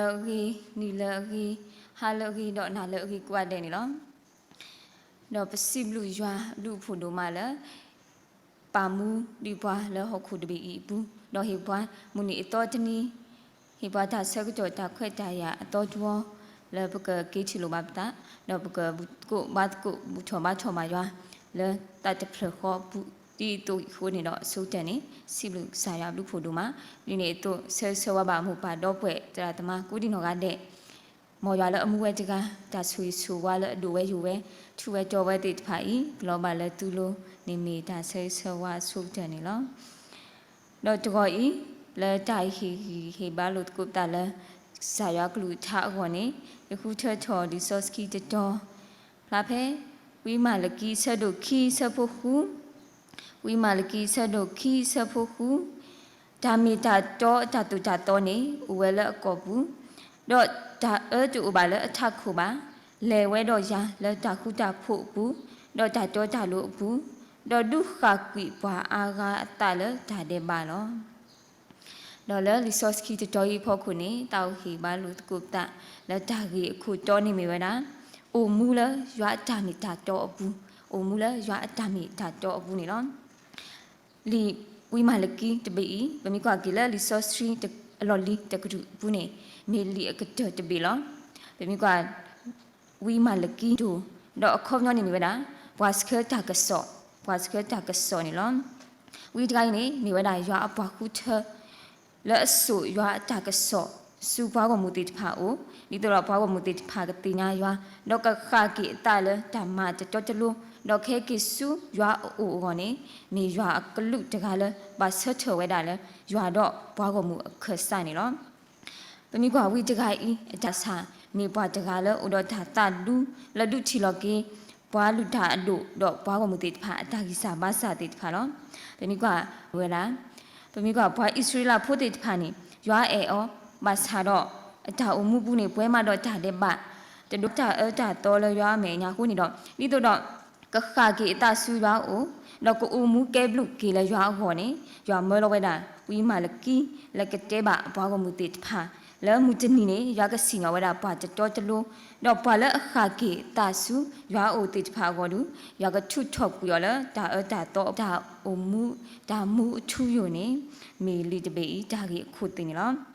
လၢအဂ့ၤ, နံၤလၢအဂ့ၤ, ဟါလၢအဂ့ၤ, ဒီးနၤလၢအဂ့ၤကိးဂၤဒဲးန့ၣ်လီၤ. ဒီးပစံးဘျုးယွၤအဘျုးအဖှိၣ်ဒိၣ်မးလၢ ပာ်မူဒံးပှၤလၢဟီၣ်ခိၣ်တဘ့ၣ်အံၤအပူၤ, ဒီးဟ့ၣ်ပှၤမုၢ်နံၤအသီတနံၤ, ဟ့ၣ်ပှၤတၢ်ဆၢကတီၢ်တၢ်ခွဲးတၢ်ယာ်အသီတဝီ လၢပကက့ၤထံၣ်လိာ်ဘၣ်ပသး, ဒီးပကဘူၣ်သကိးဘါသကိးဘူၣ်ထီၣ်ဘါထီၣ်ဘၣ်ယွၤ လၢတၢ်တဖျၢၣ်ဃီအပူၤ ဒ်အသိးအံၤအဃိန့ၣ်ဒီး အဆိကတၢၢ်န့ၣ် စံးဘျုးကစၢ်ယွၤအဘျုးအဖှိၣ်ဒိၣ်မး, ဒ်န့ၣ်အသိး ဆၢဂ့ၤဆၢဝါဘၣ်မိၢ်ပၢ်ဒီပုၢ်ဝဲၢ်သရၣ်သမါ ကိးဒံနီၢ်ဂၤဒဲး မ်ယွၤလၢအမူဝဲတဂၤ, တၢ်ဆိၣ်ဂ့ၤဆိၣ်ဝါလၢအဒိၣ်ဝဲယိာ်ဝဲ, ထူဝဲတီဝဲသ့ၣ်တဖၣ်အံၤ ကလီၤဘၣ်လၢသုလိၤန့ၣ်မ့ၢ်တၢ်ဆၢဂ့ၤဆၢဝါအဆိကတၢၢ်န့ၣ်လီၤ. ဒီးတဂီၤအံၤ လၢတၢ်ဟ့ၣ်ဂံၢ်ဟ့ၣ်ဘါလိာ်သကိးပသးလၢ ကစၢ်ယွၤကလုၢ်ကထါအဂီၢ်န့ၣ် ယဃုထၢထီၣ်လံာ်စီဆှံတတီၤ ဖျါဖဲ ဝံမၤလကံအဆၢဒိၣ်ခံအဆၢဖိဃု, ဝံမၤလကံအဆၢဒိၣ်ခံအဆၢဖိဃု, တၢ်မ့ၢ်တၢ်တီအတၢ်သိၣ်တၢ်သီန့ၣ် အိၣ်ဝဲလၢအကီၢ်ပူၤ, ဒီးတၢ်အၢတအိၣ်ဘၣ်လၢအထးခိၣ်ဘၣ်, လဲၤဝဲဒီးယၤလၢတၢ်ဃူတၢ်ဖိးအပူၤ, ဒီးတၢ်တီတၢ်လိၤအပူၤ, ဒီးဒုးဃၣ်ကွံာ်ပှၤအါဂၤအသးလၢတၢ်ဒဲးဘးလီၤ. ဒီးလၢလံာ်စီဆှံတတီၤအံၤအဖီခိၣ်န့ၣ် သးအိၣ်ဟ့ၣ်ဘါလိာ်သကိးပသး လၢတၢ်ဂ့ၢ်အခိၣ်တီန့ၣ်မ့ၢ်ဝဲဒၣ် အိၣ်မူလၢယွၤအတၢ်မ့ၢ်တၢ်တီအပူၤ, အိၣ်မူလၢယွၤအတၢ်မ့ၢ်တၢ်တီအပူၤန့ၣ်လီၤ. လံာ်ဝံမၤလကံတဘ့ၣ်အံၤ ပမ့ၢ်ကွၢ်က့ၤလၢလံာ်စီဆှံအလီၢ်လံၤတကတြူၢ်အပူၤန့ၣ် မ့ၢ်လံာ်အကတၢၢ်တဘ့ၣ်လီၤ. ပမ့ၢ်ကွၢ် ဝံမၤလကံဒိၣ်, ဒီးအခီပညီန့ၣ်မ့ၢ်ဝဲဒၣ် ပှၤဆှၢတၢ်ကစီၣ်, ပှၤဆှၢတၢ်ကစီၣ်န့ၣ်လီၤ. ဝံတဂၤအံၤန့ၣ် မ့ၢ်ဝဲဒၣ်ယွၤအပှၤဃုထၢ လၢအစိာ်ယွၤအတၢ်ကစီၣ်ဆူပှၤဂီၢ်မုၢ်သ့ၣ်တဖၣ်အအိၣ်, ဒ်သိးဒီးပှၤဂီၢ်မုၢ်သ့ၣ်တဖၣ်ကသ့ၣ်ညါယွၤ, ဒီးကဃၣ်က့ၤအသးလၢတၢ်မၤတတီတလိၤ, ဒီးကဟဲက့ၤဆူယွၤအအိၣ်အဂီၢ်န့ၣ် မ့ၢ်ယွၤအကလူးတဂၤလၢဘၣ်ဆၢထၢၣ်ဝဲဒၣ်လၢ ယွၤဒီးပှၤဂီၢ်မုၢ်အခၢၣ်စးန့ၣ်လီၤ. ပမ့ၢ်ကွၢ်ဝံတဂၤအံၤ အတၢ်ဆၣ် မ့ၢ်ပှၤတဂၤလၢအိၣ်ဒီးတၢ်သးဒူ လၢဒုးထံၣ်လီၤက့ၤ ပှၤလုၢ်တၢ်အဒိၣ် ဒီးပှၤဂီၢ်မုၢ်သ့ၣ်တဖၣ်အတၢ်ဂံၢ်စၢ်ဘါစၢ်သ့ၣ်တဖၣ်လီၤ. ပမ့ၢ်ကွၢ်ဝဲဒၣ် ပမ့ၢ်ကွၢ်ပှၤအံၣ်စရ့လးဖိသ့ၣ်တဖၣ်န့ၣ် ယွၤအဲၣ်အီၤ ဘၣ်ဆၣ်ဒီး အတၢ်အိၣ်မူပူၤန့ၣ် ပှဲၤမးဒီးတၢ်ဒဲးဘး တဒိးတၢ်အၢတၢ်သီလၢယွၤအမဲာ်ညါအဃိန့ၣ်ဒီး ဒ်သိးဒီး ကဃၣ်က့ၤအသးဆူယွၤအအိၣ်, ဒီးကအိၣ်မူကဲဘျုးက့ၤလၢယွၤအဂီၢ်န့ၣ် ယွၤမၢလီၤဝဲဒၣ် ဝံမၤလကံ လၢကတဲဘၣ်ပှၤဂီၢ်မုၢ်သ့ၣ်တဖၣ် လၢမုၢ်တနံၤန့ၣ် ယွၤကစံၣ်ညီၣ်ဝဲဒၣ်ပှၤတတီတလိၤ, ဒီးပှၤလၢအဃၣ်က့ၤအသးဆူယွၤအအိၣ်သ့ၣ်တဖၣ်အဂီၢ်ဒီး ယွၤကထုးထီၣ်ကွံာ်အီၤလၢတၢ်အၢတၢ်သီ တၢ်အိၣ်မူ တၢ်မူအထူအယိာ်န့ၣ် မ့ၢ်လံာ်တဘ့ၣ်အံၤ တၢ်ဂ့ၢ်အခိၣ်သ့ၣ်န့ၣ်လီၤ.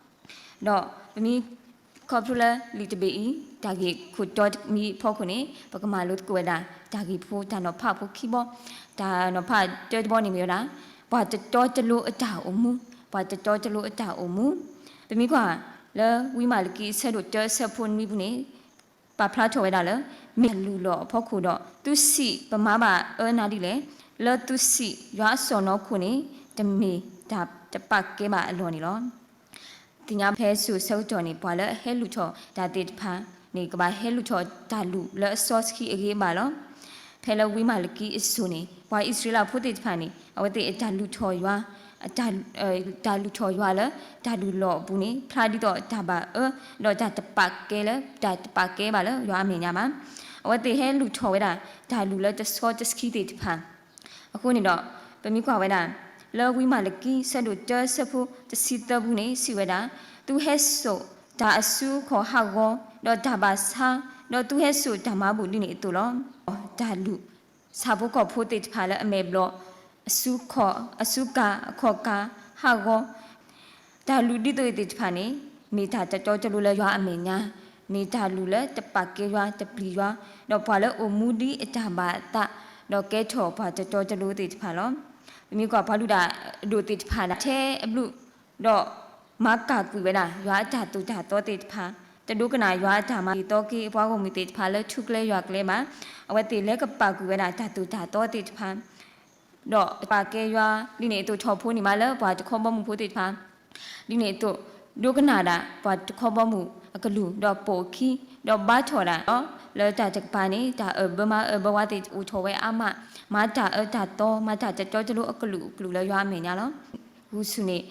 ဒီးပမ့ၢ်ခီဖျိလၢလံာ်တဘ့ၣ်အံၤ တၢ်ဂ့ၢ်ခိၣ်တီတမံၤအဖီခိၣ်န့ၣ် ပကမၤလိသကိးဝဲဒၣ် တၢ်ဂ့ၢ်ဖိတၢ်နီၤဖးဖိခံဘီ, တၢ်နီၤဖးတၢတဘီန့ၣ်မ့ၢ်ဝဲဒၣ် ပှၤတတီတလိၤအတၢ်အိၣ်မူ, ပှၤတတီတလိၤအတၢ်အိၣ်မူ. ပမ့ၢ်ကွၢ်လၢဝံမၤလကံအဆၢဒိၣ်တၢအဆၢဖိနွံပူၤန့ၣ် ပာ်ဖျါထီၣ်ဝဲဒၣ်လၢ မ့ၢ်တၢ်လုၢ်လီၢ်အဖီခိၣ်ဒီး သုစံးပမၤဘၣ်အၢနၤဒ်လဲၣ်, လၢသုစံးယွၤအစီၢ်နီၤခိၣ်န့ၣ် တမ့ၢ်တၢ်တပာ်ကဲဘၣ်အလီၢ်န့ၣ်လီၤ. သ့ၣ်ညါဖဲစိၤဆၢကတီၢ်န့ၣ် ပှၤလၢအဟဲလုၢ်ထီၣ်တၢ်သ့ၣ်တဖၣ်န့ၣ် ကဘၣ်ဟဲလုၢ်ထီၣ်တၢ်လုၢ်လၢအစီဆှံအဂ့ၤအဘၣ်လီၤ. ဖဲလၢဝံမၤလကံအစိၤန့ၣ် ပှၤအံၣ်စရ့လးဖိသ့ၣ်တဖၣ်န့ၣ် အဝဲသ့ၣ်အတၢ်လုၢ်ထီၣ်ယွၤ တၢ်လုၢ်ထီၣ်ယွၤလၢတၢ်လုၢ်လီၢ်အပူၤန့ၣ် ဖျါဒ်သိးတၢ်ဘၣ်အၢ ဒီးတၢ်တပာ်ကဲလၢ တၢ်တပာ်ကဲဘၣ်လၢယွၤအမဲာ်ညါဘၣ်. အဝဲသ့ၣ်ဟဲလုၢ်ထီၣ်ဝဲဒၣ် တၢ်လုၢ်လၢတစီတဆှံသ့ၣ်တဖၣ် အဃိန့ၣ်ဒီး ပမ့ၢ်ကွၢ်ဝဲဒၣ် လၢဝံမၤလကံဆၢဒိၣ်တၢဆၢဖိတဆံသၢပူၤန့ၣ် စံးဝဲဒၣ်, သုဟဲစိာ်တၢ်အစုအခီၣ်ဟးဂီၤ, ဒီးတၢ်ဘၣ်ဆါ, ဒီးသုဟဲစိာ်တၢ်မၤဘူၣ်ဒ်န့ၣ်အသိးလီၤ. တၢ်လုၢ် ဆၣ်ဖိကီၢ်ဖိသ့ၣ်တဖၣ်လၢအမဲာ်ဘျီၣ် အစုကၤ အခီၣ်ကၤ ဟးဂီၤ တၢ်လုၢ်ဒ်သိးအံၤသ့ၣ်တဖၣ်န့ၣ် မ့ၢ်တၢ်တတီတလိၤလၢယွၤအမဲာ်ညါ, မ့ၢ်တၢ်လုၢ်လၢတပာ်ကဲယွၤတပျံၤယွၤ, ဒီးပှၤလၢအိၣ်မူဒ်အတၢ်ဘၣ်အသး, ဒီးကဲထီၣ်ပှၤတတီတလိၤသ့ၣ်တဖၣ်လီၤ. ပမ့ၢ်ကွၢ်ပှၤလုၢ်တၢ်အဒိၣ်သ့ၣ်တဖၣ်ဒၣ် ထဲအဘျုး ဒီးမၤကၢ်ကွံာ်ဝဲဒၣ် ယွၤအတၢ်သိၣ်တၢ်သီသ့ၣ်တဖၣ်, တဒိကနၣ်ယွၤအတၢ်မၤဂ့ၤသီက့ၤ ပှၤဂီၢ်မုၢ်သ့ၣ်တဖၣ်လၢထူကျဲယွၤကျဲဘၣ်, အဝဲသ့ၣ်လဲၤကပာ်ကွံာ်ဝဲဒၣ်တၢ်သိၣ်တၢ်သီသ့ၣ်တဖၣ် ဒီးပာ်ကဲယွၤ ဒ်န့ၣ်အသိးထီၣ်ဖိန့ၢ်မးလၢပှၤတခီဘီမုၢ်ဖိသ့ၣ်တဖၣ်, ဒ်န့ၣ်အသိး ဒိကနၣ်ဒၣ်ပှၤတခီဘီမုၢ်အကလုၢ် ဒီးပိာ်အခံ ဒီးဘါထီၣ်ဒၣ်လီၤ. လၢတၢ်တကပၤန့ၣ် တၢ်အၢၣ်ဘၢမၤအၢၣ်ဘၢဝဲသ့ၣ်အိၣ်ထီၣ်ဝဲအါမး, မၤတၢ်အၢတၢ်သီ မၤတၢ်တတီတလိၤအကလုာ်ကလုာ်လၢယွၤအမဲာ်ညါလီၤ. ဂုာ်ဆူၣ်န့ၣ်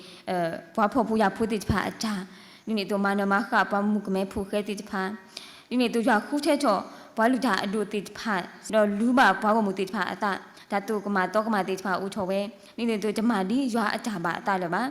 ပှၤဖှီၣ်ဖိယာ်ဖိသ့ၣ်တဖၣ်အတၢ်, ဒ်န့ၣ်အသိးမၤနၢၤမၤဃၣ်ပှၤမုၣ်ကမဲဖိဃဲသ့ၣ်တဖၣ်, ဒ်န့ၣ်အသိးယွၤဃုထၢထီၣ် ပှၤလုၢ်တၢ်အဒိၣ်သ့ၣ်တဖၣ် ဒီးလူၤဘၣ်ပှၤဂီၢ်မုၢ်သ့ၣ်တဖၣ်အသး, တၢ်သိၣ်ကမၣ်သီကမၣ်သ့ၣ်တဖၣ်အိၣ်ထီၣ်ဝဲ, ဒ်န့ၣ်အသိးတမၤဒ်ယွၤအတၢ်ဘၣ်အသးလၢၤဘၣ်.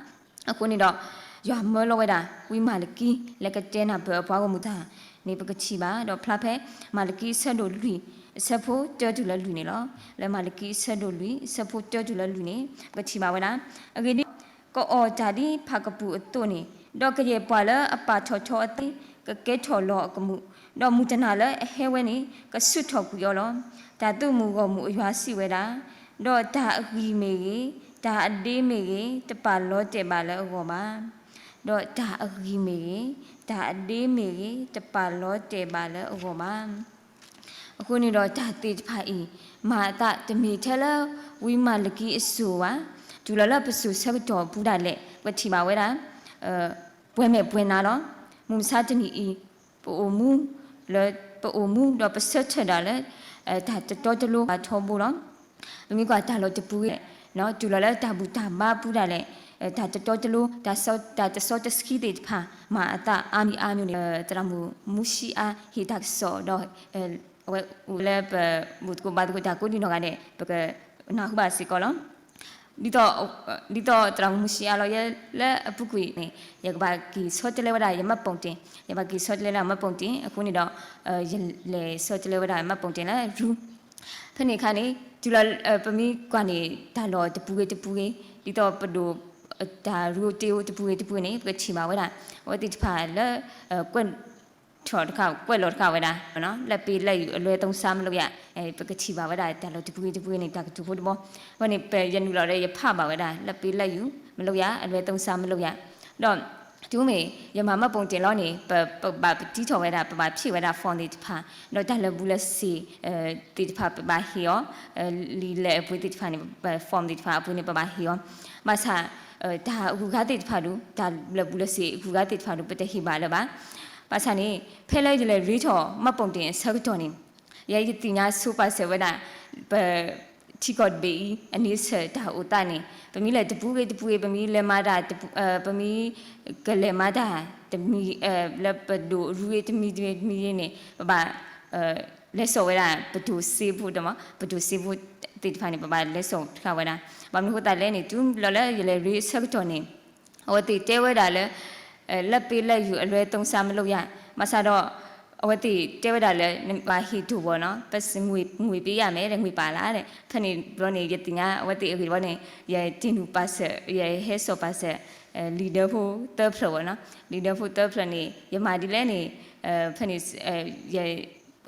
အဃိန့ၣ်ဒီး ယွၤမၢလီၤဝဲဒၣ် ဝံမၤလကံ လၢကတဲနၢ်ပၢၢ်အပှၤဂီၢ်မုၢ်တၢ်န့ၣ် ပကထံၣ်ဘၣ်, ဒီးဖျါဖဲ မၤလကံအဆၢဒိၣ်လွံၢ် အဆၢဖိတၢတုၤလၢလွံၢ်န့ၣ်လီၤ. လၢမၤလကံအဆၢဒိၣ်လွံၢ် အဆၢဖိတၢတုၤလၢလွံၢ်န့ၣ် ပကထံၣ်ဘၣ်ဝဲဒၣ်, အဂ့ၢ်ဒ်အံၤ, ကအီၣ်တၢ်ဒ်ဖၣ်ကပူၤအသိးန့ၣ်, ဒီးကယဲၢ်ပှၤလၢအပာ်ထီၣ်ထီအသး ကကဲထီၣ်လီၤအကမူၣ်, ဒီးမုၢ်တနၤလၢအဟဲဝဲန့ၣ် ကဆူၣ်ထီၣ်ကွံာ်အီၤလီၤ. တၢ်သုးမုၢ်ဂီၢ်မုၢ်အယွၤစံးဝဲဒၣ်, ဒီးတၢ်အဂံၢ်မ့ၢ်ဂ့ၤ, တၢ်အဒ့မ့ၢ်ဂ့ၤ, တပာ်လီၤတဲာ်ဘၣ်လၢအဂီၢ်ဘၣ်. ဒီးတၢ်အဂံၢ်မ့ၢ်ဂ့ၤ, တၢ်အဒ့မ့ၢ်ဂ့ၤ, တပာ်လီၤတဲာ်ဘၣ်လၢအဂီၢ်ဘၣ်. အဃိန့ၣ်ဒီးတၢ်သ့ၣ်တဖၣ်အံၤ မၤအသးတမ့ၢ်ထဲလၢ ဝံမၤလကံအစိၤဘၣ်. တုၤလီၤလၢပစိၤဆၢကတီၢ်အပူၤဒၣ်လဲာ် ပထံၣ်ဘၣ်ဝဲဒၣ် ပှဲၤမဲာ်ပှဲၤနါလီၤ. မုၢ်မဆါတနံၤအံၤ ပအိၣ်မူ လၢ ပအိၣ်မူဒီးပဆၢထၢၣ်ဒၣ်လၢ တၢ်တတီတလိၤဘၣ်ထီဘိလီၤ. ပမ့ၢ်ကွၢ်တၢ်လီၢ်တပူၤဂ့ၤ, တုၤလီၤလၢတၢ်ဘူၣ်တၢ်ဘါပူၤဒၣ်လဲာ် တၢ်တတီတလိၤ တၢ်တစီတဆှံသ့ၣ်တဖၣ် မၤအသးအါမံၤအါမံၤန့ၣ် သရၣ်မုၣ်မူၡံအါဟ့ၣ်တၢ်ကစီၣ်ဒီး အဝဲအိၣ်လၢပဘူၣ်သကိးဘါသကိးတၢ်ကိးဒံနီၢ်ဂၤဒဲး ပကနၢ်ဟူဘၣ်စ့ၢ်ကီးလီၤ. ဒ်သိး ဒ်သိးသရၣ်မုၣ်မူၡံအါလီၤ ယဲလၢအပူၤကွံာ်န့ၣ် ယကဘၣ်က့ၤဆီတလဲဝဲဒၣ်ယမှတ်ပုံတင်, ယဘၣ်က့ၤဆီတလဲလၢမှတ်ပုံတင် အဃိန့ၣ်ဒီး ယလဲၤဆီတလဲဝဲဒၣ်မှတ်ပုံတင်လၢရူ ဖဲန့ၣ်အခါန့ၣ် တုၤလီၤ ပမ့ၢ်ကွၢ်န့ၣ် တၢ်လီၢ်တပူၤဂ့ၤတပူၤဂ့ၤ ဒ်သိးပဒိၣ် တၢ်ရူတ့အိၣ်တပူၤဂ့ၤတပူၤဂ့ၤန့ၣ် ပကထံၣ်ဘၣ်ဝဲဒၣ် အဝဲသ့ၣ်တဖၣ်လၢ ကွဲးထီၣ်တခါ ကွဲးလီၤတခါဝဲဒၣ် လက်ပေးလက်ယူ အလွဲသုံးစားမလုပ်ရ ပကထံၣ်ဘၣ်ဝဲဒၣ်တၢ်လီၢ်တပူၤဂ့ၤတပူၤဂ့ၤန့ၣ် တၢ်ကတိၤဖိတဘီ အဃိန့ၣ် ပယနုာ်လီၤဒီးယဖးဘၣ်ဝဲဒၣ် လက်ပေးလက်ယူ မလုပ်ရ အလွဲသုံးစားမလုပ်ရ ဒီး တုၤမ့ၢ် ယမၤမှတ်ပုံတင်လီၤန့ၣ် ပ ပဘၣ်ပတံထီၣ်ဝဲဒၣ် ပဘၣ်ဖံးဝဲဒၣ် form သ့ၣ်တဖၣ် ဒီးတၢ်လၢာ်ဘူၣ်လၢာ်စ့ၢ် သ့ၣ်တဖၣ်ပဘၣ်ဟ့ၣ်အီၤ လံာ်လဲၢ်အပှ့ၤသ့ၣ်တဖၣ်န့ၣ် form သ့ၣ်တဖၣ်အပှ့ၤန့ၣ် ပဘၣ်ဟ့ၣ်အီၤ ဘၣ်ဆၣ် တၢ်ဂုၤဂၤသ့ၣ်တဖၣ်ဒီး တၢ်လၢာ်ဘူၣ်လၢာ်စ့ၢ်အဂုၤဂၤသ့ၣ်တဖၣ်ဒီး ပတဟ့ၣ်ဘၣ်လၢၤဘၣ်. ဘၣ်ဆၣ်န့ၣ် ဖဲလၢယလဲၤရ့ထီၣ် မှတ်ပုံတင် အဆၢကတီၢ်န့ၣ် ယဲယသ့ၣ်ညါဆိပာ်စၢၤဝဲဒၣ် ပ ထံကီၢ်တဘ့ၣ်အံၤ အန့ဆၢၣ်တၢ်အိၣ်သးန့ၣ် ပမ့ၢ်လဲၤတပူၤဂ့ၤတပူၤဂ့ၤ ပမ့ၢ်လဲၤမၤတၢ် ပမ့ၢ်ကလဲၤမၤတၢ်တမံၤ လၢပဒိၣ်ရူဂ့ၤတမံၤတမံၤန့ၣ် ပဘၣ် လဲၤစိာ်ဝဲဒၣ် ပဒိၣ်စ့ဖိ ဒီး ပဒိၣ်စ့ဖိသ့ၣ်တဖၣ်န့ၣ် ပဘၣ်လဲၤစိာ်တခါဝဲဒၣ် ဘၣ်မနုၤအဃိသတးလဲၣ်န့ၣ် တုၤလီၤလၢယလဲၤရ့အဆၢကတီၢ်န့ၣ် အဝဲသ့ၣ်တဲဝဲဒၣ်လၢ လက်ပေးလက်ယူ အလွဲသုံးစားမလုပ်ရ ဘၣ်ဆၣ်ဒီး အဝဲသ့ၣ်တဲဝဲဒၣ်လၢ နဘၣ်ဟ့ၣ်တိၢ်ဘၣ်နီၤ ပ ငွေ ငွေပေးရမယ် ငွေပါလား ငွေပါလား ဖဲန့ၣ်ဘျီန့ၣ် ယသ့ၣ်ညါအဝဲသ့ၣ်အဂ့ၢ်ဘီန့ၣ် ယတ့ၢ်နုာ်ပာ်စၢၤ ယဟဲစိာ်ပာ်စၢၤ လံာ်ဒၢဖိသၢဖျၢၣ်ဘၣ်နီၤ လံာ်ဒၢဖိသၢဖျၢၣ်န့ၣ် ယမၤဒ်လဲၣ်န့ၣ် ဖဲန့ၣ် ယ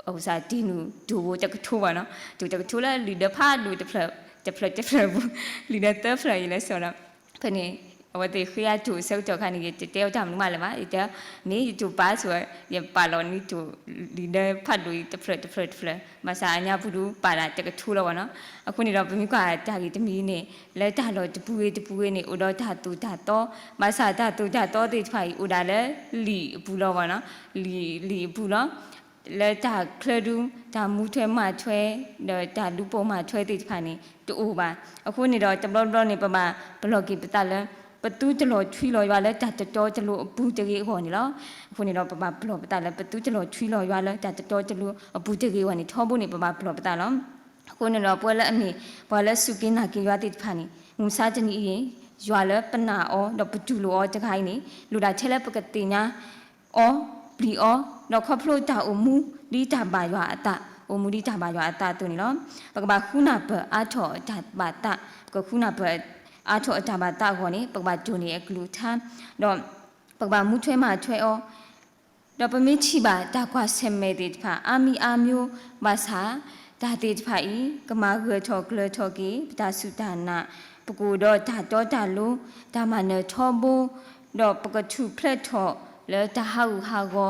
အဝဲသ့ၣ်တ့ၢ်နုာ်တိၢ်ဘိတကထိဘၣ်နီၤ တိၢ်တကထိလၢလံာ်ဒၢဖးဒိၣ်တဖျၢၣ် တဖျၢၣ်တဖျၢၣ်ပူၤ လံာ်ဒၢသၢဖျၢၣ်ယလဲၤစိာ်ဒီး ဖဲန့ၣ် အဝဲသ့ၣ်ဃ့ယၤတိၢ်အဆၢကတီၢ်ခါန့ၣ် ယတတဲအီၤတၢ်မနုၤမးလၢၤဘၣ် ယတဲ မ့ၢ်ယတိၢ်ပာ်ဆိ ယပာ်လီၤန့ၢ်တိၢ် လံာ်ဒၢဖးဒိၣ်အံၤတဖျၢၣ်တဖျၢၣ်တဖျၢၣ် ဘၣ်ဆၣ်အညါပူၤဒုးပာ်ဒၣ်တကထိလီၤဘၣ်နီၤ အဃိန့ၣ်ဒီး ပမ့ၢ်ကွၢ်တၢ်ဂ့ၢ်တမံၤန့ၣ် လၢတၢ်လီၢ်တပူၤဂ့ၤတပူၤဂ့ၤန့ၣ် အိၣ်ဒီးတၢ်သိၣ်တၢ်သီ ဘၣ်ဆၣ်တၢ်သိၣ်တၢ်သီသ့ၣ်တဖၣ်အံၤ အိၣ်ဒၣ်လၢလံာ်အပူၤလီၤဘၣ်နီၤ လံာ် လံာ်အပူၤလီၤ လၢတၢ်ချၢဒုး တၢ်မူထွဲမၤထွဲ ဒီးတၢ်လူၤပိာ်မၤထွဲသ့ၣ်တဖၣ်န့ၣ် တအိၣ်ဘၣ်. အဃိန့ၣ်ဒီး တဘျီဘျီန့ၣ် ပဘၣ်ပလီၢ်က့ၤပသးလၢ ပသုတလီၤထွံလီၤယွၤလၢတၢ်တတီတလိၤအပူၤတဂ့ၤအဂီၢ်န့ၣ်လီၤ. အဃိန့ၣ်ဒီး ပဘၣ်ပလီၢ်ပသးလၢ ပသုတလီၤထွံလီၤယွၤလၢတၢ်တတီတလိၤအပူၤတဂ့ၤအဂီၢ်န့ၣ် ထီဘိန့ၣ် ပဘၣ်ပလီၢ်ပသးလီၤ. အဃိန့ၣ်ဒီး ပဝဲလၢအမ့ၢ် ပှၤလၢစူၢ်က့ၤနာ်က့ၤယွၤသ့ၣ်တဖၣ်န့ၣ် မုၢ်မဆါတနံၤအံၤ ယွၤလၢပနာ်အီၤ ဒီးပတူၢ်လိာ်အီၤတဂၤအံၤန့ၣ် လိၣ်ဒၣ်ထဲလၢပကသ့ၣ်ညါ အီၤ ပျံၤအီၤ ဒီးခီဖျိတၢ်အိၣ်မူ ဒ်တၢ်ဘၣ်ယွၤအသး အိၣ်မူဒ်တၢ်ဘၣ်ယွၤအသးအသိးန့ၣ်လီၤ. ပကဘၣ်ဃုနၢ်ပၢၢ်အါထီၣ်အတၢ်ဘၣ်သး ပကဃုနၢ်ပၢၢ်အါထီၣ်အတၢ်ဘၣ်သးအဂီၢ်န့ၣ် ပကဘၣ်တိၢ်န့ၢ်အကလုၢ်ကထါ ဒီး ပကဘၣ်မူထွဲမၤထွဲအီၤ ဒီးပမ့ၢ်ထံၣ်ဘၣ်တၢ်ကွၢ်ဆၢၣ်မဲာ်သ့ၣ်တဖၣ် အါမံၤအါမျိုး ဘၣ်ဆၣ် တၢ်သ့ၣ်တဖၣ်အံၤ ကမၤဂၢၢ်ထီၣ်ကျၢၤထီၣ်က့ၤ ပတၢ်စူၢ်တၢ်နာ် ပကအိၣ်ဒီးတၢ်တီတၢ်လိၤ တၢ်မၤနၢၤထီဘိ ဒီးပကထူၣ်ဖျဲးထီၣ်လၢတၢ်ဟးဂူာ်ဟးဂီၤ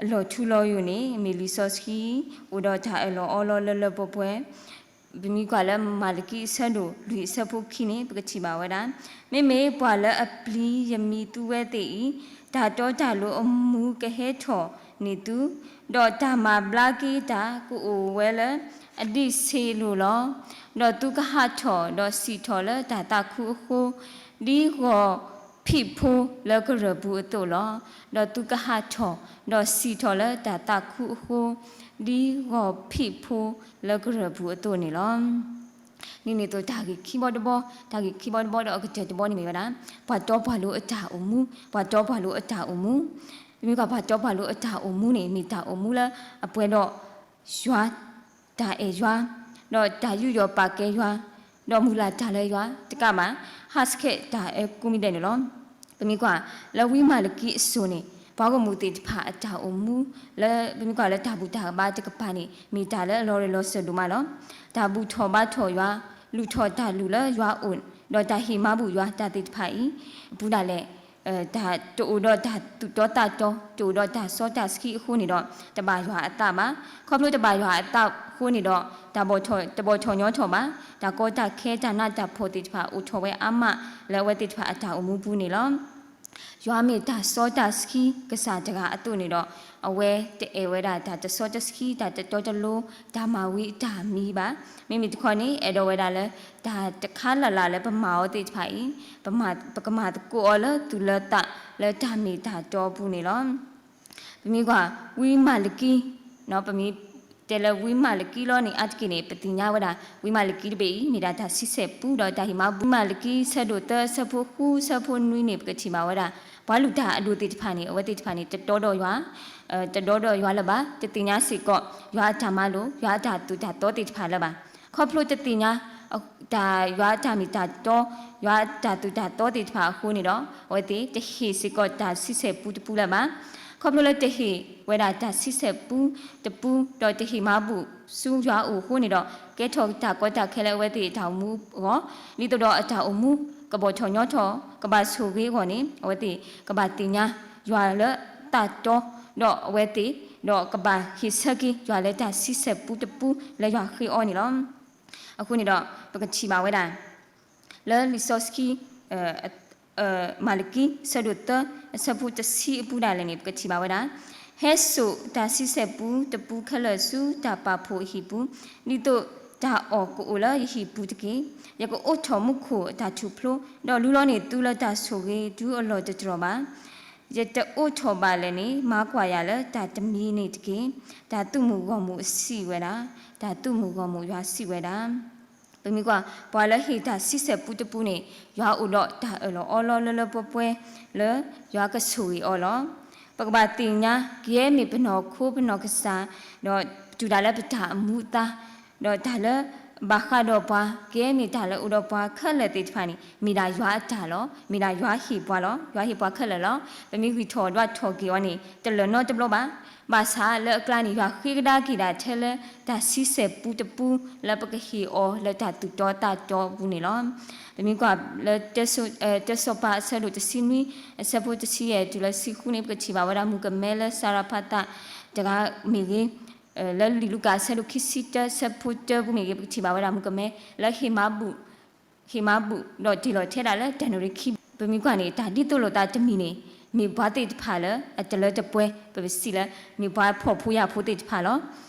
အလီၢ်ထူလီၤယိာ်န့ၣ် မ့ၢ်လံာ်စီဆှံ အိၣ်ဒီးတၢ်အၢၣ်လီၤအီလီၤလၢလၢပှဲၤပှဲၤ ပမ့ၢ်ကွၢ်လၢမၤလကံအဆၢဒိၣ်လွံၢ်အဆၢဖိခံန့ၣ် ပကထံၣ်ဘၣ်ဝဲဒၣ်, မ့မ့ၢ်ပှၤလၢအပျံၤယမံၤသုဝဲသ့ၣ်အံၤ, တၢ်တီတၢ်လိၤအမူကဟဲထီၣ်န့ၢ်သု, ဒီးတၢ်မၤဘျါက့ၤတၢ်ကအိၣ်ဝဲလၢအဒံးဆ့လိၤလီၤ. ဒီးသုကဟးထီၣ်ဒီးစံၣ်ထီၣ်လၢတၢ်သးခုအဃိ, ဒ်ဂီၤဖံးဖိလၢကရၢၢ်ပူၤအသိးလီၤ. ဒီးသုကဟးထီၣ်ဒီးစံၣ်ထီၣ်လၢတၢ်သးခုအဃိ, ဒ်ဂီၤဖံးဖိလၢကရၢၢ်ပူၤအသိးန့ၣ်လီၤ. ဒ်န့ၣ်အသိးတၢ်ဂ့ၢ်ခံဘီတဘီ, တၢ်ဂ့ၢ်ခံဘီတဘီဒီးအကတၢၢ်တဘီန့ၣ်မ့ၢ်ဝဲဒၣ် ပှၤတီပှၤလိၤအတၢ်အိၣ်မူ, ပှၤတီပှၤလိၤအတၢ်အိၣ်မူ, ပမ့ၢ်ကွၢ်ပှၤတီပှၤလိၤအတၢ်အိၣ်မူန့ၣ် မ့ၢ်တၢ်အိၣ်မူလၢအပှဲၤဒီး ယွၤ, တၢ်အဲၣ်ယွၤ, ဒီးတၢ်ယူးယီၣ်ပာ်ကဲယွၤ, ဒီးမုၢ်လၢ်တၢ်လၢယွၤတကးဘၣ်, ဟးဆှဲးတၢ်အၢကိးမံၤဒဲးန့ၣ်လီၤ. ပမ့ၢ်ကွၢ်လၢဝံမၤလကံအစိၤန့ၣ် ပှၤဂီၢ်မုၢ်သ့ၣ်တဖၣ်အတၢ်အိၣ်မူ လၢပမ့ၢ်ကွၢ်လၢတၢ်ဘူၣ်တၢ်ဘါတကပၤန့ၣ် မ့ၢ်တၢ်လၢအလီၤရၢၢ်လီၤစၢၤဒိၣ်မးလီၤ. တၢ်ဘူၣ်ထီၣ်ဘါထီၣ်ယွၤ, လူၤထီၣ်တၢ်လုၢ်လၢယွၤအိၣ်, ဒီးတၢ်ဟ့ၣ်မၤဘူၣ်ယွၤတၢ်သ့ၣ်တဖၣ်အံၤ အပူၤဒၣ်လဲာ် တၢ်တအိၣ်ဒီးတၢ်သူၣ်တီသးတီ, တအိၣ်ဒီးတၢ်စီတၢ်ဆှံအဃိန့ၣ်ဒီး တဘၣ်ယွၤအသးဘၣ်. ခီဖျိတဘၣ်ယွၤအသးအဃိန့ၣ်ဒီး တၢ်ဘီၣ်ထီၣ်, တဘီၣ်ထီၣ်ညီထီၣ်ဘၣ်, တၢ်ကီတၢ်ခဲတၢ်နးတၢ်ဖှီၣ်သ့ၣ်တဖၣ်အိၣ်ထီၣ်ဝဲအါမး လၢအဝဲသ့ၣ်တဖၣ်အတၢ်အိၣ်မူပူၤန့ၣ်လီၤ. ယွၤမ့ၢ်တၢ်စီတၢ်ဆှံကစၢ်တဂၤအသိးန့ၣ်ဒီး အဝဲတအဲၣ်ဝဲဒၣ်တၢ်တစီတဆှံ တၢ်တတီတလိၤ တၢ်မၤဝံၤတၢ်မံဘၣ်. မ့မ့ၢ်တခီန့ၣ် အဲၣ်ဒိးဝဲဒၣ်လၢ တၢ်တခါလၢ်လၢ်လၢပမၤအီၤသ့ၣ်တဖၣ်အံၤ ပကမၤသကိးအီၤလၢသူၣ်လၢသးလၢတၢ်မ့ၢ်တၢ်တီအပူၤန့ၣ်လီၤ. ပမ့ၢ်ကွၢ် ဝံမၤလကံ, ပမ့ၢ်တဲလၢဝံမၤလကံလီၤန့ၣ် အါတက့ၢ်န့ၣ် ပသ့ၣ်ညါဝဲဒၣ် ဝံမၤလကံတဘ့ၣ်အံၤ မ့ၢ်ဒၣ်တၢ်ဆံဆဲၣ်ပူဒီးတၢ်ဟ့ၣ်မၤဘူၣ်. ဝံမၤလကံ ဆၢဒိၣ်သၢ ဆၢဖိဃု ဆၢဖိနွံန့ၣ် ပကထံၣ်ဘၣ်ဝဲဒၣ် ပှၤလုၢ်တၢ်အဒိၣ်သ့ၣ်တဖၣ်န့ၣ် အဝဲသ့ၣ်တဖၣ်န့ၣ် တတီဒီးယွၤ, တတီဒီးယွၤလၢၤဘၣ်, တသ့ၣ်ညါစ့ၢ်ကီး ယွၤအတၢ်မၤလိာ် ယွၤအတၢ်သိၣ်တၢ်သီသ့ၣ်တဖၣ်လၢၤဘၣ်. ခီဖျိတသ့ၣ်ညါ တၢ်ယွၤအတၢ်မ့ၢ်တၢ်တီ, ယွၤအတၢ်သိၣ်တၢ်သီသ့ၣ်တဖၣ်အဃိန့ၣ်ဒီး အဝဲသ့ၣ်တဟ့ၣ်စ့ၢ်ကီးတၢ်ဆံဆဲၣ်ပူတပူလၢၤဘၣ်. ခီဖျိလၢတဟ့ၣ်ဝဲဒၣ်တၢ်ဆံဆဲၣ်ပူတပူ ဒီးတဟ့ၣ်မၤဘူၣ်ဆူယွၤအအိၣ်အဃိန့ၣ်ဒီး ကဲထီၣ်တၢ်ကီတၢ်ခဲလၢအဝဲသ့ၣ်အတၢ်အိၣ်မူအဂီၢ်, ဒ်သိးဒီးအတၢ်အိၣ်မူ ကဘီၣ်ထီၣ်ညီထီၣ် ကဘၣ်ဆိၣ်ဂ့ၤအဂီၢ်န့ၣ် အဝဲသ့ၣ်ကဘၣ်သ့ၣ်ညါယွၤလၢသးတီ, ဒီးအဝဲသ့ၣ် ဒီးကဘၣ်ဟ့ၣ်ဆၢက့ၤယွၤလၢတၢ်ဆံဆဲၣ်ပူတပူလၢယွၤဃ့အီၤန့ၣ်လီၤ. အဃိန့ၣ်ဒီး ပကထံၣ်ဘၣ်ဝဲဒၣ် လၢလံာ်စီဆှံ မၤလကံ ဆၢဒိၣ်သၢ အဆၢဖိတဆံအပူၤဒၣ်လဲာ်န့ၣ် ပကထံၣ်ဘၣ်ဝဲဒၣ် ဟဲစိာ်တၢ်ဆံဆဲၣ်ပူတပူခဲလၢာ်ဆူတၢ်ပာ်ဖှိၣ်အဟံၣ်ပူၤ, ဒ်သိးတၢ်အီၣ်ကအိၣ်လၢယဟံၣ်ပူၤတက့ၢ်. ယကအိးထီၣ်မူခိၣ်အတၢ်ထူၣ်ဖျိ, ဒီးလူလီၤန့ၢ်သုလၢတၢ်ဆိၣ်ဂ့ၤတုၤအလီၢ်တတြီၢ်ဘၣ်. ယတအိးထီၣ်ဘၣ်လဲၣ်န့ၣ် မၤကွၢ်ယၤလၢတၢ်တမံၤန့ၣ်တက့ၢ်. တၢ်သုးမုၢ်ဂီၢ်မုၢ်စံးဝဲဒၣ်, တၢ်သုးမုၢ်ဂီၢ်မုၢ်ယွၤစံးဝဲဒၣ် ပမ့ၢ်ကွၢ် ပှၤလၢဟ့ၣ်တၢ်ဆံဆဲၣ်ပူတပူန့ၣ် ယွၤအိၣ်ဒီးတၢ်အၢၣ်လီၤအီလီၤလၢလၢပှဲၤပှဲၤလၢ ယွၤကဆိၣ်ဂ့ၤအီၤလီၤ. ပကဘၣ်သ့ၣ်ညါ ကယဲၢ်မ့ၢ်ပနီၢ်ခိပနီၢ်ကစၢ်, ဒီးတုၤဒၣ်လၢပတၢ်အမူအသါ, ဒီးတၢ်လၢဘၣ်ဃးဒီးပှၤ ကယဲၢ်မ့ၢ်တၢ်လၢအိၣ်ဒီးပှၤခဲလၢာ်သ့ၣ်တဖၣ်န့ၣ် မ့ၢ်ဒၣ်ယွၤအတၢ်လီၤ. မ့ၢ်ဒၣ်ယွၤဟ့ၣ်ပှၤလီၤ. ယွၤဟ့ၣ်ပှၤခဲလၢာ်လီၤ. ပမ့ၢ်ဂံၢ်ထီၣ်ဒွးထီၣ်က့ၤအီၤန့ၣ် တလၢာ်နီတဘျီဘၣ်. ဘၣ်ဆၣ်လၢအကျါန့ၣ် ယွၤဃ့ကဒါက့ၤဒၣ်ထဲလၢ တၢ်ဆံဆဲၣ်ပူတပူ လၢပကဟ့ၣ်အီၤလၢတၢ်သူၣ်တီသးတီအပူၤန့ၣ်လီၤ. ပမ့ၢ်ကွၢ်လၢ တၢ်စီၤပၤအဆၢဒိၣ်တဆံနွံ အဆၢဖိတဆံယဲၢ်တုၤလၢဆံဃုန့ၣ် ပကထံၣ်ဘၣ်ဝဲဒၣ် မုၣ်ကမဲလၢစၤရဖးသးတဂၤမ့ၢ်ဂ့ၤ, လၢလံာ်လူၤကၣ်အဆၢဒိၣ်ခံဆံတၢ ဆၢဖိတၢပူၤမ့ၢ်ဂ့ၤ ပကထံၣ်ဘၣ်ဝဲဒၣ် မုၣ်ကမဲလၢဟ့ၣ်မၤဘူၣ် ဟ့ၣ်မၤဘူၣ်ဒီးတ့ၢ်လီၤထဲဒၣ်လၢတၢ်နုၤရ့ခံ, ပမ့ၢ်ကွၢ်န့ၣ် တၢ်ဒ်သိးလိာ်သးတမံၤန့ၣ် မ့ၢ်ပှၤသ့ၣ်တဖၣ်လၢအတလၢတပှဲၤ ပပစံးလၢ မ့ၢ်ပှၤဖှီၣ်ဖိယာ်ဖိသ့ၣ်တဖၣ်လီၤ.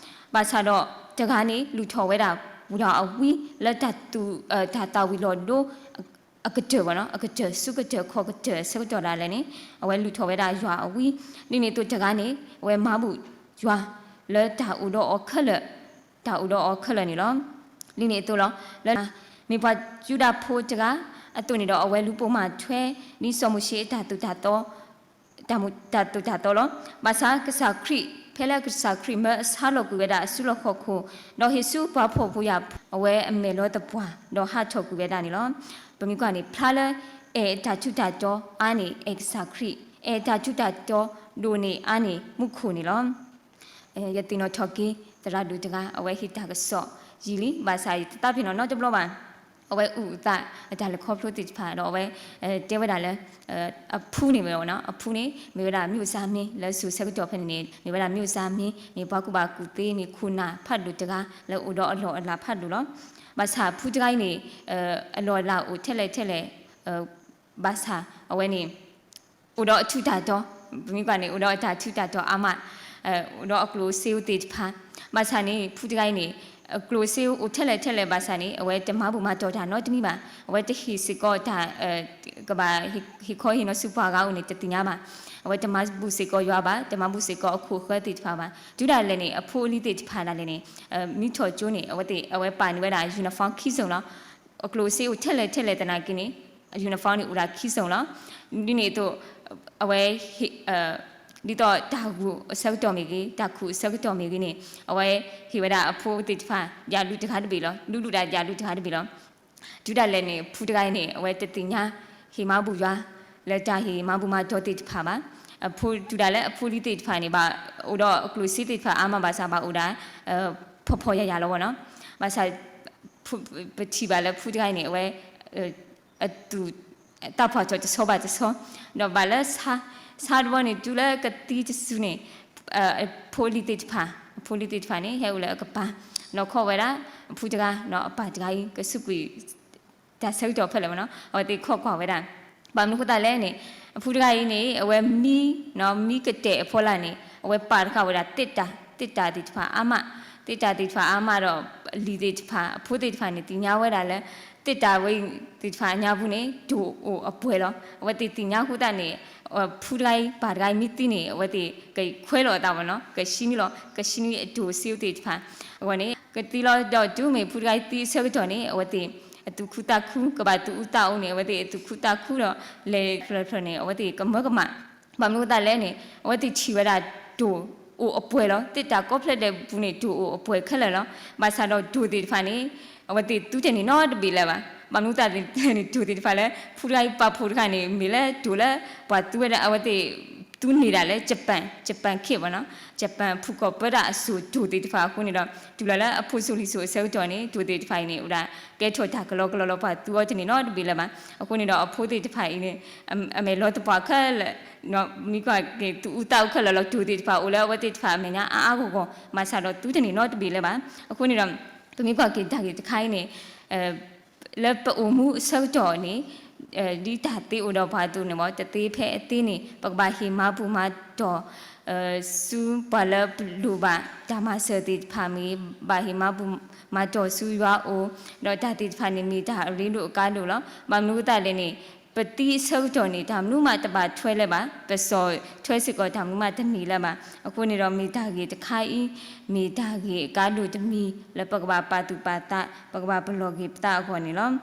ဘၣ်ဆၣ်ဒီးတဂၤန့ၣ် လူၤထီၣ်ဝဲဒၣ်ယွၤအဝံလၢတၢ်သူ တၢ်သၣ်ဝံၤလီၤဒိ အကတၢၢ်ဘၣ်နီၤ, အကတၢၢ်ဆူကတၢၢ်ခီၣ်ကတၢၢ်အဆၢကတီၢ်ဒၣ်လဲာ်န့ၣ် အဝဲလူၤထီၣ်ဝဲဒၣ်ယွၤအဝံ, ဒ်န့ၣ်အသိးတဂၤန့ၣ် အဝဲမၤဘူၣ်ယွၤလၢတၢ်အိၣ်ဒီးအီၤခဲလၢာ်, တၢ်အိၣ်ဒီးအီၤခဲလၢာ်န့ၣ်လီၤ. ဒ်န့ၣ်အသိးလီၤ, လၢ မ့ၢ်ပှၤယူဒၤဖိတဂၤအသိးန့ၣ်ဒီး အဝဲလူၤပိာ်မၤထွဲ ဒ်စီၤမိၤၡ့အတၢ်သိၣ်တၢ်သီ တၢ်မူ တၢ်သိၣ်တၢ်သီလီၤ. ဘၣ်ဆၣ်ကစၢ်ခရံာ် ဖဲလၢကစၢ်ခရံာ်မၢအဆါလီၤကွံာ်ဝဲဒၣ်အစုလီၢ်ခီၣ်ခိၣ်, ဒီးဟ့ၣ်ဆူပှၤဖှီၣ်ဖိယာ်ဖိ အဝဲအမဲာ်လီၤသပှၢ် ဒီးဟးထီၣ်ကွံာ်ဝဲဒၣ်န့ၣ်လီၤ. ပမ့ၢ်ကွၢ်န့ၣ် ဖျါလၢ အဲၣ်တၢ်ထူးတၢ်တီၤအါန့ၢ် အဲၣ်ကစၢ်ခရံာ်, အဲၣ်တၢ်ထူးတၢ်တီၤဒိၣ်န့ၢ်အါန့ၢ်မူခိၣ်န့ၣ်လီၤ. ယသ့ၣ်နီၣ်ထီၣ်က့ၤ သရၣ်ဒိၣ်တဂၤ အဝဲဟ့ၣ်တၢ်ကစီၣ်ယံာ်လံ, ဘၣ်ဆၣ်ယတသးပ့ၤနီၣ်နီတဘျီဘၣ်. အဝဲအုၣ်အသးအတၢ်လဲၤခီဖျိသ့ၣ်တဖၣ် ဒီးအဝဲ တဲဝဲဒၣ်လၢ အဖုန့ၣ်မ့ၢ်ဝဲနီၤ, အဖုန့ၣ် မ့ၢ်ဝဲဒၣ် မျိုးသားမင်း လၢစိၤဆၢကတီၢ်ဖဲန့ၣ်န့ၣ် မ့ၢ်ဝဲဒၣ် မျိုးသားမင်း မ့ၢ်ပှၤကူၣ်ဘၣ်ကူၣ်သ့ မ့ၢ်ခိၣ်နၢ်ဖးဒိၣ်တဂၤ လၢအိၣ်ဒီးအလီၢ်အလၤဖးဒိၣ်လီၤ. ဘၣ်ဆၣ်ဖုတဂၤအံၤန့ၣ် အလီၢ်အလၤအိၣ်ထဲလဲၣ်ထဲလဲၣ် ဘၣ်ဆၣ်အဝဲန့ၣ် အိၣ်ဒီးအထူးတၢ်တီၤ, ပမ့ၢ်ကွၢ်န့ၣ် အိၣ်ဒီးအတၢ်ထူးတၢ်တီၤအါမး, အိၣ်ဒီးအကျိၣ်အစ့သ့ၣ်တဖၣ်, ဘၣ်ဆၣ်န့ၣ် ဖုတဂၤအံၤန့ၣ် အကျိၣ်အစ့အိၣ်ထဲလဲၣ်ထဲလဲၣ်ဘၣ်ဆၣ်န့ၣ် အဝဲတမၤဘူၣ်မၤတီၢ်တၢ်နီတမံၤဘၣ်, အဝဲတဟ့ၣ်စ့ၢ်ကီးတၢ် ကဘၣ်ဟ့ၣ်ခီဟ့ၣ်နီၤဆူပှၤဂၤအအိၣ်န့ၣ် တသ့ၣ်ညါဘၣ်. အဝဲတမၤဘူၣ်စ့ၢ်ကီးယွၤဘၣ်, တမၤဘူၣ်စ့ၢ်ကီးအခိၣ်ဃၢသ့ၣ်တဖၣ်ဘၣ်. တုၤဒၣ်လဲာ်န့ၣ် အဖိအလံၤသ့ၣ်တဖၣ်ဒၣ်လဲာ်န့ၣ် မံထီၣ်ကၠိန့ၣ် အဝဲသ့ၣ် အဝဲပာ်န့ၢ်ဝဲဒၣ် uniform ခံစုံလီၤ. အကျိၣ်စ့အိၣ်ထဲလဲၣ်ထဲလဲၣ်သနာ်က့န့ၣ် uniform န့ၣ်အိၣ်ဒၣ်ခံစုံလီၤ. ဒ်န့ၣ်အသိး အဝဲ ဒ်သိးတၢ်ဂိၢ်အဆၢကတီၢ်မ့ၢ်ဂ့ၤ, တၢ်ခူၣ်အဆၢကတီၢ်မ့ၢ်ဂ့ၤန့ၣ် အဝဲဟ့ၣ်ဝဲဒၣ်အဖိသ့ၣ်တဖၣ် ယၤလူတဂၤတဘ့ၣ်လီၤ. လူလူဒၣ်ယၤလူတဂၤတဘ့ၣ်လီၤ. တုၤဒၣ်လဲာ်န့ၣ် ဖုတဂၤအံၤန့ၣ် အဝဲတသ့ၣ်ညါ ဟ့ၣ်မၤဘူၣ်ယွၤ လၢတၢ်ဟ့ၣ်မၤဘူၣ်မၤတီၤသ့ၣ်တဖၣ်ဘၣ်. အဖိတုၤဒၣ်လဲာ်အဖိလံၤသ့ၣ်တဖၣ်န့ၣ် ဘၣ်အိၣ်ဒီးအကျိၣ်စ့သ့ၣ်တဖၣ်အါမးဘၣ်ဆၣ် ဘၣ်အိၣ်ဒၣ် ဖီဖီယၤယၤလီၤဝဲနီၤ. ဘၣ်ဆၣ် ပထံၣ်ဘၣ်လၢဖုတဂၤအံၤန့ၣ် အဝဲ အသူၣ် တၢ်ဖီၣ်ထီၣ်တဆီဘၣ်တဆီ ဒီးဘၣ်လၢ ဆါတဘီန့ၣ် တုၤလၢကသံတစုန့ၣ် အဖိအလံၤသ့ၣ်တဖၣ် အဖိအလံၤသ့ၣ်တဖၣ်န့ၣ် ဟဲအိၣ်လၢအကပၤ ဒီးခိးဝဲဒၣ် အဖုတဂၤ ဒီးအပၢ်တဂၤအံၤ ကစူးကွံာ် တၢ်ဆၢကတီၢ်ဖဲလဲၣ်ဝဲနီၤ အဝဲသ့ၣ်ခိးကွၢ်ဝဲဒၣ်. ဘၣ်မနုၤအဃိသတးလဲၣ်န့ၣ် အဖုတဂၤအံၤန့ၣ် အဝဲမံ မံကတဲာ်အဖီလာ်န့ၣ် အဝဲပာ်တဃာ်ဝဲဒၣ်သ့ၣ်တၢ် သ့ၣ်တၢ်သ့ၣ်တဖၣ်အါမး သ့ၣ်တၢ်သ့ၣ်တဖၣ်အါမးဒီး အလံၤသ့ၣ်တဖၣ် အဖိသ့ၣ်တဖၣ်န့ၣ် သ့ၣ်ညါဝဲဒၣ်လၢ သ့ၣ်တၢ်ဝဲအံၤသ့ၣ်တဖၣ်အညါပူၤန့ၣ် ဒိၣ်အိၣ်အပှဲၤလီၤ. အဝဲသ့ၣ်သ့ၣ်ညါအဃိသတးန့ၣ် ဖုတဂၤအံၤ ပၢ်တဂၤအံၤမ့ၢ်သံန့ၣ် အဝဲသ့ၣ်ကခွဲးလီၤအသးဝဲနီၤ ကရှံမံလီၤ ကရှံမံအဒိၣ်စ့အိၣ်သ့ၣ်တဖၣ် အဂီၢ်န့ၣ် ကသံလီၤဒီးတုၤမ့ၢ်ဖုတဂၤအံၤသံအဆၢကတီၢ်န့ၣ် အဝဲသ့ၣ် အသူၣ်ခုသးခု ကဘၣ်သူၣ်အူသးအူန့ၣ် အဝဲသ့ၣ်အသူၣ်ခုသးခုဒီး လဲၤဖျၢၣ်ဖျၢၣ်န့ၣ် အဝဲသ့ၣ်ကမၢကမၣ် ဘၣ်မနုၤအဃိသတးလဲၣ်န့ၣ် အဝဲသ့ၣ်ထံၣ်ဝဲဒၣ်ဒိၣ်အိၣ်အပှဲၤလီၤ. သ့ၣ်တၢ်ကိးဖျၢၣ်ဒဲးပူၤန့ၣ် ဒိၣ်အိၣ်အပှဲၤခဲလၢာ်လီၤ. ဘၣ်ဆၣ်ဒီးဒိၣ်သ့ၣ်တဖၣ်န့ၣ် အဝဲသ့ၣ်သူတန့ၢ်နီတဘ့ၣ်လၢၤဘၣ်. ဘၣ်မနုၤအဃိသတးလဲၣ်န့ၣ် ဒိၣ်သ့ၣ်တဖၣ်လၢ ဖုတဂၤအံၤပာ်ဖှိၣ်တခါန့ၣ် မ့ၢ်လၢဒိၣ်လၢ ပှၤသူဝဲဒၣ် အဝဲသ့ၣ်သူန့ၢ်ဒၣ်လၢ Japan Japan ခ့ၣ်ဘၣ်နီၤ Japan ဖုၣ်ကိာ်ပၢတၢ်အစိၣ်ဒိၣ်သ့ၣ်တဖၣ်အဃိန့ၣ်ဒီး တုၤလီၤလၢအဖိစိၤလံၤစိၤအဆၢကတီၢ်န့ၣ် ဒိၣ်သ့ၣ်တဖၣ်အံၤန့ၣ် အိၣ်ဒၣ်ကဲထီၣ်တၢ်ကလီကလီလီၤ ပှၤသူအီၤတန့ၢ်နီတဘ့ၣ်လၢၤဘၣ်. အဃိန့ၣ်ဒီးအဖိသ့ၣ်တဖၣ်အံၤန့ၣ် အမဲာ်လီၤသပှၢ်ခဲလၢာ် မ့ၢ်ကွၢ်က့ၤသူၣ်အူသးအူခဲလၢာ်လီၤ. ဒိၣ်သ့ၣ်တဖၣ်အိၣ်လၢအဝဲသ့ၣ်တဖၣ်အမဲာ်ညါအါအါဂီၢ်ဂီၢ် ဘၣ်ဆၣ်ဒီးသူတန့ၢ်နီတဘ့ၣ်လၢၤဘၣ်. အဃိန့ၣ်ဒီး ပမ့ၢ်ကွၢ်က့ၤတၢ်ဂ့ၢ်တခါအံၤန့ၣ် လၢပအိၣ်မူအဆၢကတီၢ်န့ၣ် ဒ်တၢ်သ့အိၣ်ဒီးပှၤအသိးန့ၣ် တသ့ဖဲအသ့န့ၣ် ပကဘၣ်ဟ့ၣ်မၤဘူၣ်မၤတီၢ် ဆူပှၤလၢပလိၣ်ဘၣ် တၢ်မၤစၢၤသ့ၣ်တဖၣ်မ့ၢ် ဘၣ်ဟ့ၣ်မၤဘူၣ်မၤတီၢ်ဆူယွၤအအိၣ် ဒီးတၢ်သ့ၣ်တဖၣ်န့ၣ်မ့ၢ်တၢ်အရ့ဒိၣ်အကါဒိၣ်လီၤ. ဘၣ်မနုၤအဃိသတးလဲၣ်န့ၣ် ပသံအဆၢကတီၢ်န့ၣ် တၢ်မနုၤမးတဘၣ်ထွဲလၢၤဘၣ်. ပစိာ်ထွဲစ့ၢ်ကီးတၢ်မနုၤမးတန့ၢ်လၢၤဘၣ်. အဃိန့ၣ်ဒီးမ့ၢ်တၢ်ဂ့ၢ်တခါအံၤ မ့ၢ်တၢ်ဂ့ၢ်အကါဒိၣ်တမံၤ လၢပကဘၣ်ပာ်သူၣ်ပာ်သး ပကဘၣ်ပလီၢ်က့ၤပသးအဂီၢ်န့ၣ်လီၤ.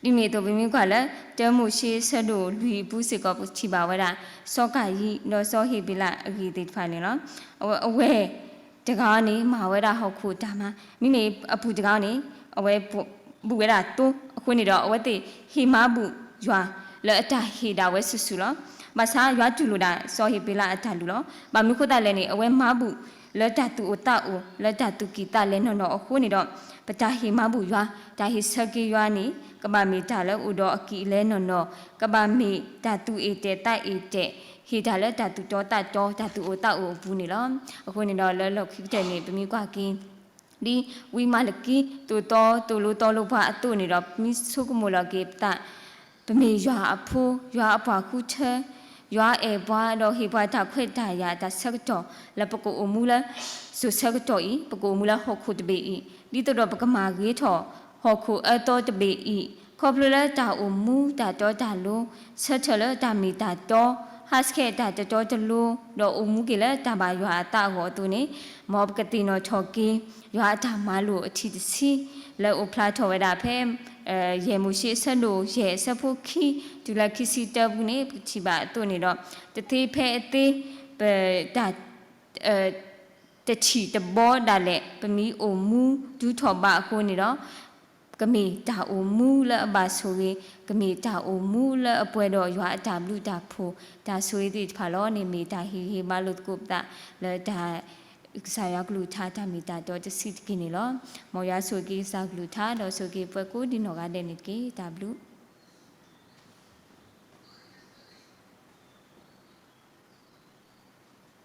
ဒ်န့ၣ်အသိးပမ့ၢ်ကွၢ်လၢ တၢမိၤၡ့အဆၢဒိၣ်လွံၢ်အပူၤစ့ၢ်ကီး ပထံၣ်ဘၣ်ဝဲဒၣ် စီၤကၤယံၣ် ဒီးစီၤဟ့းဘ့းလးအဂ့ၢ်သ့ၣ်တဖၣ်န့ၣ်လီၤ. အဝဲ အဝဲတဂၤန့ၣ်မၤဝဲဒၣ်ဟီၣ်ခိၣ်တၢ်မၤ မ့မ့ၢ်အပုၢ်တဂၤန့ၣ် အဝဲ ဘူၣ်ဝဲဒၣ်သိအဃိန့ၣ်ဒီး အဝဲသ့ၣ်ဟ့ၣ်မၤဘူၣ်ယွၤ လၢအတၢ်ဟ့ၣ်ဒၣ်ဝဲစုာ်စုာ်လီၤ. ဘၣ်ဆၣ်ယွၤတူၢ်လိာ်ဒၣ်စီၤဟ့းဘ့းလးအတၢ်လုၢ်လီၤ. ဘၣ်မနုၤအဃိသတးလဲၣ်န့ၣ် အဝဲမၤဘူၣ်လၢတၢ်သူၣ်အိၣ်သးအိၣ် လၢတၢ်သူၣ်ကံၢ်သးလဲနီၢ်နီၢ်အဃိန့ၣ်ဒီး ပတၢ်ဟ့ၣ်မၤဘူၣ်ယွၤ တၢ်ဟ့ၣ်ဆၢက့ၤယွၤန့ၣ် ကဘၣ်မ့ၢ်တၢ်လၢအိၣ်ဒီးအကံၢ်အလဲနီၢ်နီၢ်, ကဘၣ်မ့ၢ်တၢ်သူၣ်အ့ၣ်တဲာ်သးအ့ၣ်တဲာ်, ဟ့ၣ်တၢ်လၢတၢ်သူၣ်တီသးတီ တၢ်သူၣ်အိၣ်သးအိၣ်အပူၤန့ၣ်လီၤ. အဃိန့ၣ်ဒီးလၢလီၢ်ခံကတၢၢ်န့ၣ် ပမ့ၢ်ကွၢ်က့ၤ ဒ်ဝံမၤလကံ သိၣ်သီသိၣ်လိသီလိပှၤအသိးန့ၣ်ဒီး ပမ့ၢ်ဆိကမိၣ်လီၤက့ၤပသး ပမ့ၢ်ယွၤအဖိ ယွၤအပှၤဃုထၢ ယွၤအဲၣ်ပှၤဒီးဟ့ၣ်ပှၤတၢ်ခွဲးတၢ်ယာ်တၢ်ဆၢကတီၢ် လၢပကအိၣ်မူလၢ စိၤဆၢကတီၢ်အံၤ ပကအိၣ်မူလၢဟီၣ်ခိၣ်တဘ့ၣ်အံၤ ဒ်သိးဒီးပကမၤဂ့ၤထီၣ်ဟီၣ်ခိၣ်အၢသီတဘ့ၣ်အံၤ ခီဖျိလၢတၢ်အိၣ်မူတၢ်တီတၢ်လိၤ ဆၢထၢၣ်လၢတၢ်မ့ၢ်တၢ်တီ ဟးဆှဲးတၢ်တတီတလိၤ ဒီးအိၣ်မူက့ၤလၢတၢ်ဘၣ်ယွၤအသးအဂီၢ်အသိးန့ၣ် မ်ပကသ့ၣ်နီၣ်ထီၣ်က့ၤ ယွၤအတၢ်မၤလိာ်အထံၣ်တဆံ လၢအိၣ်ဖျါထီၣ်ဝဲဒၣ်ဖဲ ယဲၢ်မိၤၡ့အဆၢဒိၣ်ယဲၢ်အဆၢဖိခံ တုၤလၢခံဆံတၢပူၤန့ၣ် ပကထံၣ်ဘၣ်အသိးန့ၣ်ဒီး တသ့ဖဲအသ့ ပတၢ် တထံၣ်တဘီဒၣ်လဲာ် ပမ့ၢ်အိၣ်မူဒုးထီၣ်ဘးအဃိန့ၣ်ဒီး ကမ့ၢ်တၢ်အိၣ်မူလၢအဘၣ်ဆိၣ်ဂ့ၤ, ကမ့ၢ်တၢ်အိၣ်မူလၢအပှဲၤဒီးယွၤအတၢ်ဘျုးတၢ်ဖှိၣ် တၢ်ဆိၣ်ဂ့ၤသ့ၣ်တဖၣ်လီၤန့ၣ် မ့ၢ်တၢ်ဟ့ၣ်ဂံၢ်ဟ့ၣ်ဘါလိာ်သကိးပသးလၢတၢ် ကစၢ်ယွၤကလုၢ်ကထါတၢ်မ့ၢ်တၢ်တီတဆံးတက့ၢ်န့ၣ်လီၤ. မ်ယွၤဆိၣ်ဂ့ၤက့ၤကစၢ်ကလုၢ်ကထါ ဒီးဆိၣ်ဂ့ၤက့ၤပှၤကိးဒံနီၢ်ဂၤဒဲးန့ၣ်တက့ၢ်. တၢ်ဘျုး